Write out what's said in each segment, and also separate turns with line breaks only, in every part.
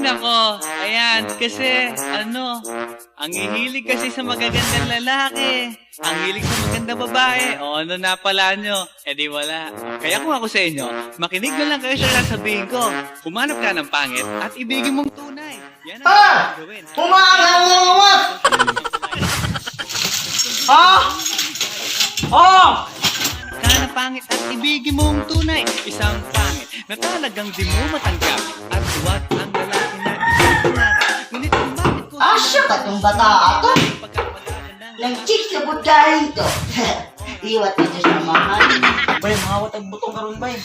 Nako, ayan, kasi, ano, ang hilig kasi sa magagandang lalaki, ang hilig sa magandang babae, o ano na pala nyo, eh di wala. Kaya kung ako sa inyo, makinig na lang kayo sa sasabihin ko. Humanap ka ng pangit at ibigin mong tunay. Yan ang
Ah!
kailangan gawin.
Humaangang!
Ha? Oh!
Ka ng pangit at ibigin mong tunay. Isang pangit na talagang di mo matanggap at huwag ang lalaki na iyong pangarap. Ngunit kung bakit ko
Ah, siya ka tong bata ato. Nang chicks na po dahil to. Iwat na Diyos na mahal.
Bay, mangawat ang butong karon bay.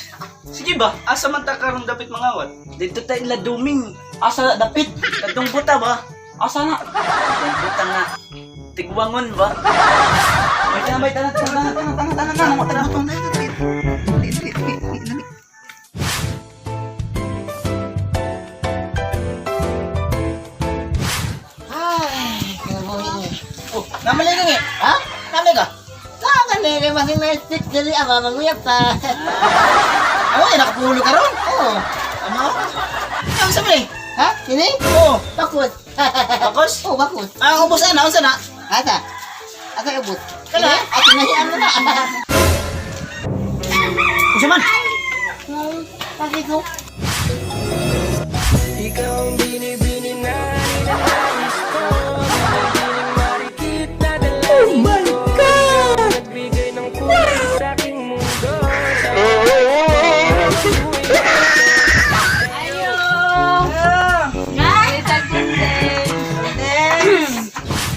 Sige ba? Asa man ta karon dapit mangawat? Dito ta ila duming. Asa dapit? Kadtong buta ba? Asa na? Kadtong buta nga. Tigwangon ba? Bay, tana, bay, tana, tana, tana, tana, tana, tana, tana, tana, tana.
Ay, kabuhi.
Oh, namali ka nga.
Ha?
Namali ka.
Saan na yung masing na stick dali ang mamanguyap pa.
Ako ay nakapulo ka ron.
Oo.
Ano? Ang sabi?
Ha? Sini?
Oo.
Bakut.
Bakos?
Oo, bakut.
Ah, ubos ana, unsa na?
Asa? Asa ubos?
Kala?
Kala? At nahiyan mo na.
Unsa man?
Bakit ko?
Ayo! Guys,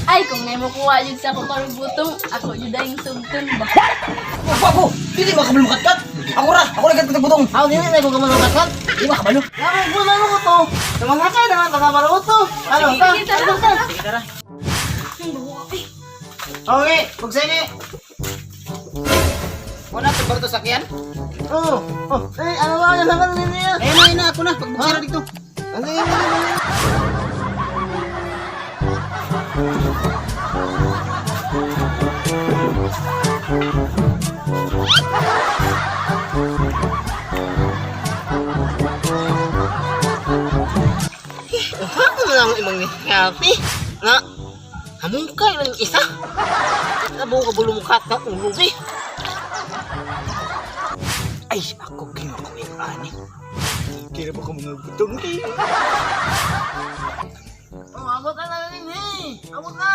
Ay, kung may makuha yun sa ako karubutong, ako yun yung sugtun ba?
Ako, ako. Dili ba kabalo katkat? Ako ra, ako ra katkat butong.
Ako dili na ko kamalungkat.
Di ba kabalo?
Lamang po na ko to. Tumangakay naman, baka maruto. Ano
Sige,
ta?
sige, tara.
Ano ta?
Sige, tara. Okay, bugsay. Wala to barto sakyan?
Oo. Oh, eh, ano ba? Ano naman ninyo?
Ayun na, ayun na, ako na. Pagbuksira dito.
Ano yun? Ano yun? Ako na lang imong ni Happy. Na, hamungkay man yung isa. Nabo ka bulong ka ka ulo be.
Ay, ako ginawa ko yung ani. Kira ba ko mga butong eh?
Oh, abot na na rin eh. Abot na.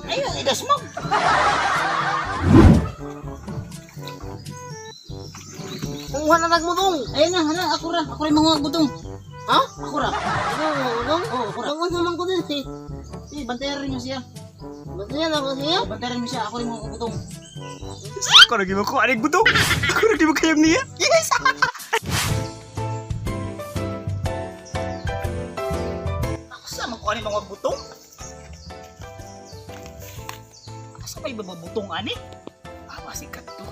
Ayun, idas mo.
Kumuha na nagmudong.
Ayun na, hala, ako ra. Ako ra yung mga butong.
Ha?
Ako ra.
Ano mudong?
Oo, ako ra.
Bangon naman ko din eh.
Eh, bantayan rin mo siya.
Bantayan ako siya.
Bantayan mo siya, ako rin mga butong. Ako ra gimo ko anig butong. Ako ra gimo kayam niya. Yes. Ako sa man ko ani mga butong. Asa may bababutong ani? Ah, masikat to.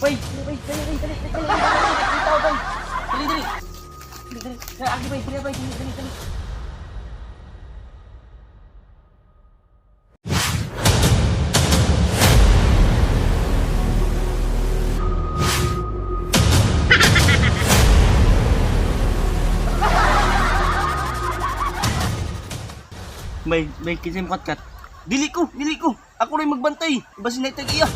Bay, bay, dali, dali, dali, dali, dali, dali, dali, dali, dali, dali, dali, dali, bay, dali, bay, dali, dali, dali. May, may kisim kat. Dili ko, dili ko. Ako rin magbantay. Basin na itag iya.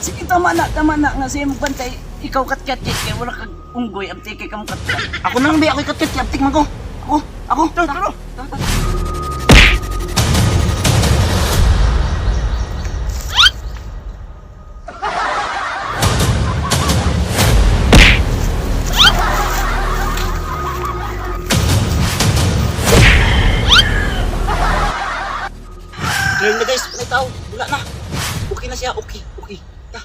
Sige, tama na nga siya magbantay. Ikaw katkat kay wala kag unggoy abtik kay kamo katkat. Ako na lang ba ako katkat kay abtik man ko. Ako, ako. Tara, tara. Clear na guys, patay tao. Wala na. Okay na siya, okay, okay. Ta.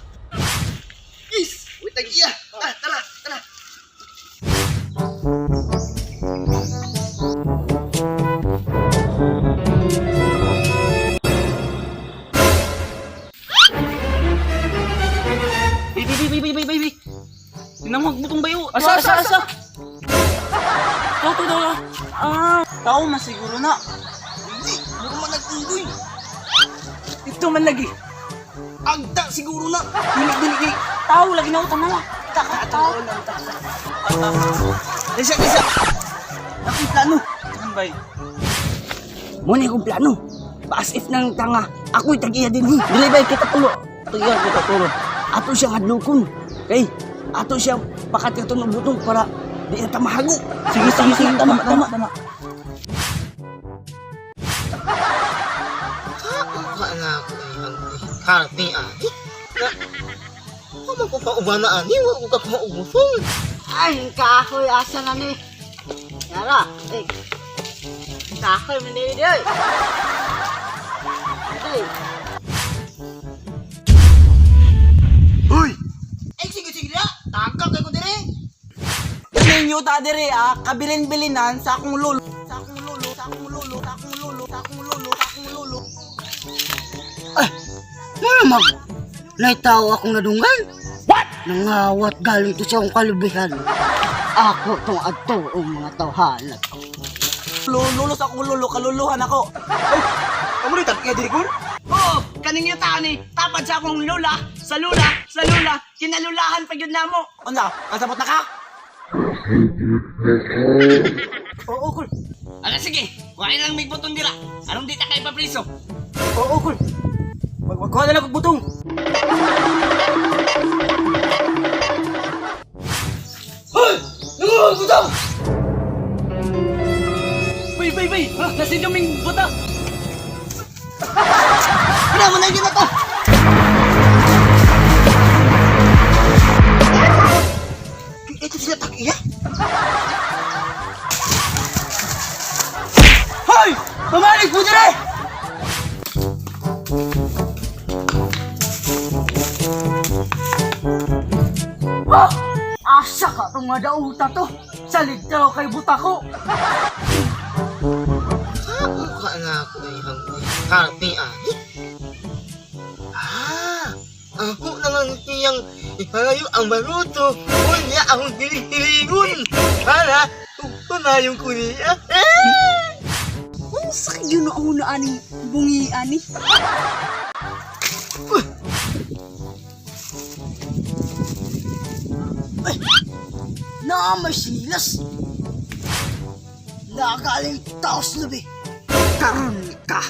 Yes, wait ang iya. Ah, tara, tara. Nang butong bayo. Asa, asa, asa. To, to, to. Ah, tao masiguro na.
Hindi, mura man nag-unggoy.
Ito man lagi.
Agda siguro na. Dili, dili, dili.
Tao lagi na utang na. Taka, tao.
Disa, disa.
Akong plano. Ano bay? Muna akong plano. As if nang tanga. Ako'y tag-iya din hi. Dili bay kita tulo. Tuyo kita tulo. Ato siyang hadlokon. Kay ato siyang pakat katon og butong para di na ta mahago. Sige, sige, sige. Tama, tama, tama.
Kakuha na ako ang karte ani. Na, Kamo ko pa ubana ani, wa ko ka maubusong.
Ay, kahoy, asa na ni? Yara, eh. Kahoy, manili oy. Ay,
Uy! Ay, sige, sige na. Tagak kay ko dire.
Ninyo ta dire ah, kabilin-bilinan sa akong lolo. Sa akong lolo, sa akong lolo, sa akong lolo, sa akong lolo, sa akong lolo.
Wala mag. Naitaw akong nadunggan. What? Nangawat galing to sa akong kalubihan. Ako tong adto o mga tawhana.
Lolo, lolo sa akong lolo, kaluluhan ako.
Kamu ni tag-iya dire ko?
Oo, kaning yung tao ni, tapad sa akong lola, sa lula, sa lula, kinalulahan pa yun namo. Unsa, kasabot na ka? Oo, kul.
Ala sige, kuhain lang may butong dira. Anong di ta kay papriso?
Oo, kul. Magkuha na lang kog butong.
Hoy! Nanguha butong!
Bay, bay, bay! Nasa duming buta!
Ano mo na yun to? Ito sila tag-iya.
Hoy! Pamalik mo dire!
Asa ka tong nga dauta to? Salig daw kay buta ko.
Kakuha na ako ang karte ani. Ah, ako na lang siyang ipalayo ang baruto. Unya akong hiling-hilingon. Para tunayon ko niya. Eh!
Unsa kay yun ako na aning bungi ani?
Na may sinilas. Nagaling taos lubi. Karon ka.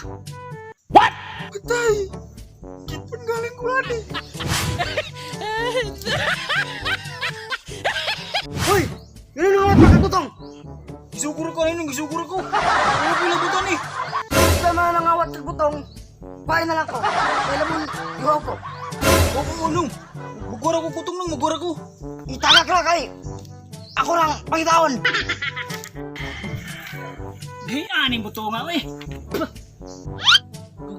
Patay! Kitpon galing ko ani.
Hoy! Yun ang mga pagkatutong.
Gisuguro ko ano, gisuguro ko. Ano pila buton eh?
Sa mga nangawat kag butong, kuhain na lang ko. Kailan mo, ihaw ko.
Oo, nung. Magura ko kutong nung, magura ko.
Itagak lang kay. Ako lang, pangitaon.
Gay aning buto nga eh.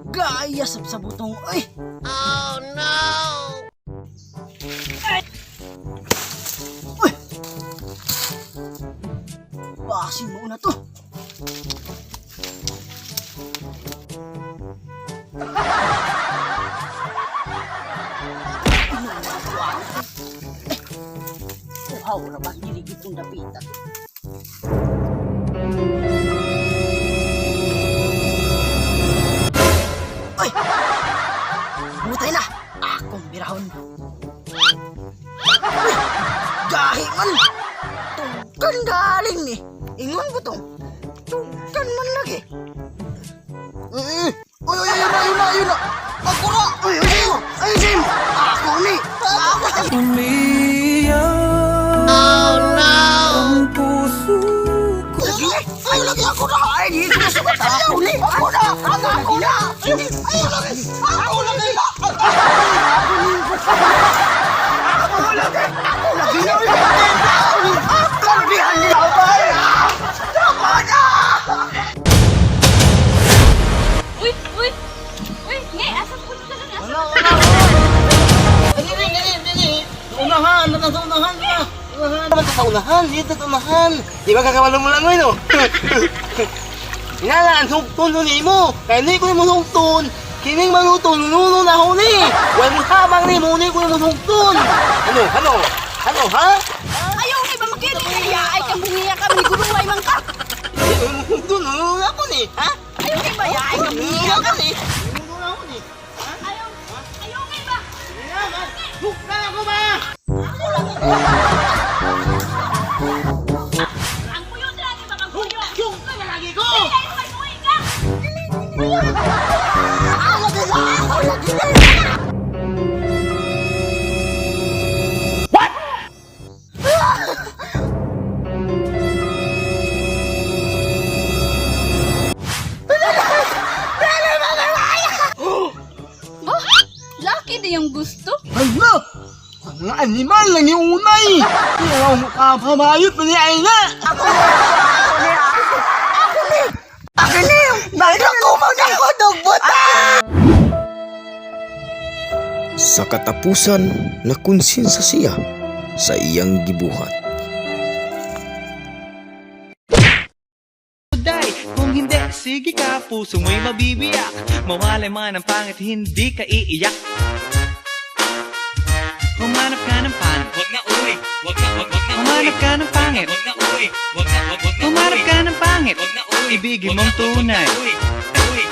Gaya sab sa butong, ay. Oh no! Uy! Basin mo na to. Uhaw na ba? Giligid kong dapitan. Ay! Butay na! Akong birahon. Uy! Gahi man! Tungkan galing ni! Ingon ko tong. Tungkan man lagi. Mm. Uy, uy, ayun na, ayun na, ayun na! Ako na! Uy, uy, mo! Ay, mo! Ako ni! Ako ni! Lagi! Ay, lagi ako na! Ay, di ko sugat! Ako ni! Ako na! Ako na! Ay, lagi! Ako lagi! Ako lagi! Ako lagi! Ako lagi! Tama na!
Uy, uy! Uy, ngay, asa po ka lang? Asa
Wala, wala, wala. Dili, dili, dili. Unahan, nasa unahan ka. Unahan. Dapat sa unahan, dito sa unahan. Di ba kakawalo mo lang ngayon, no? Inala, ang hugton nun mo. Kaya hindi ko yung hugton. Kining maluto, nuno na huni. Huwag mo habang ni mo, ko yung hugton. Ano, ano, ano, ha?
Kaya ay kamungiya ka, maniguruway man ka.
Doon, ako ni. Ha?
Ayaw kay ba? Ay kamungiya
Ako
ka.
ni. Ako ni.
Ayaw, ayaw kay ba?
Hukman ako ba?
Ang puyo dira ni ba kang puyo?
Yung ka na lagi ko!
Ay, may buhi ka.
Ako lagi na!
Oh, laki di yung gusto.
Ano? Mga animal lang yung unay! Hindi ako makapamayot na niya ay na!
Ako ni! Bakit ako ako dugbuta?
Sa katapusan, nakonsinsa siya sa iyang gibuhat.
Day, kung hindi, sige ka, puso mo'y mabibiyak. Mawalay man ang pangit, hindi ka iiyak. Humanap ka ng pangit.
Wag na uwi, wag na wag wag na uwi.
Humanap ka ng pangit.
Wag na uwi, wag na wag wag na
Humanap
uwi.
ka ng pangit.
Wag na uwi.
Ibigin
wag
mong
na, wag, wag na
tunay.
uwi, uwi.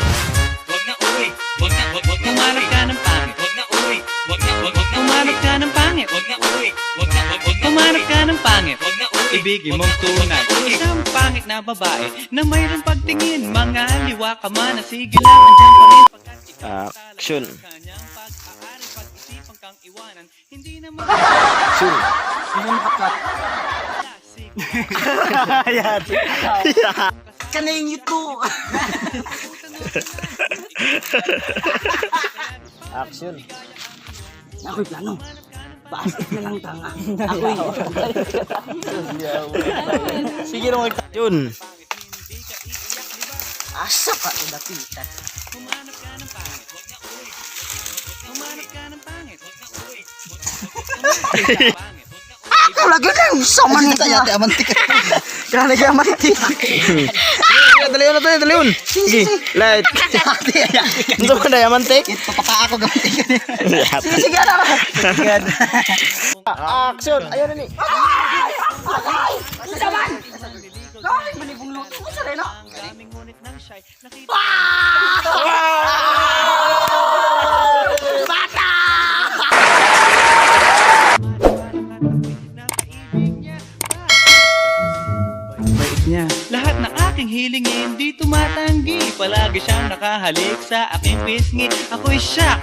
Wag na uwi, wag na wag wag na
Humanap
uwi.
ka ng pangit.
Wag na uwi, wag na wag wag na
Humanap
uwi.
ka ng pangit.
Wag na uwi, wag na wag wag na
Humanap
uwi.
ka ng pangit.
Wag na uwi.
Ibigin
wag
mong
na, wag wag na
tunay.
uwi.
Isang pangit na babae na mayroong pagtingin. Mga liwa ka man, sige lang, andyan pa rin. Pagkat ikaw
Action.
sa kanyang pag-aari, pag-isipan kang iwanan, hindi naman
Action.
Kanay niyo to!
Action.
Ako'y plano. Baasik na lang tanga. Ako'y.
Sige na mag-action.
Asa ka ito dapitan?
Humanap ka ng pangit. Huwag na uwi. Humanap ka ng pangit. Huwag na uwi.
Ako lagi na yung sama niya.
Amantik.
Grabe ka amantik.
Dali na tayo, dali. Sige, light. Ito ko na yamantik.
Ito pa ako gamantik. Sige, sige, ano?
Action. Ayun na ni.
Ay! Unsa man? Ay, manibong luto mo sa rin, no?
Ang daming ngunit ng shy. Nakita
Bata!
na kaibig niya. Bait niya. Lahat ng aking hilingin di tumatanggi. Palagi siyang nakahalik sa aking pisngi. Ako'y shock.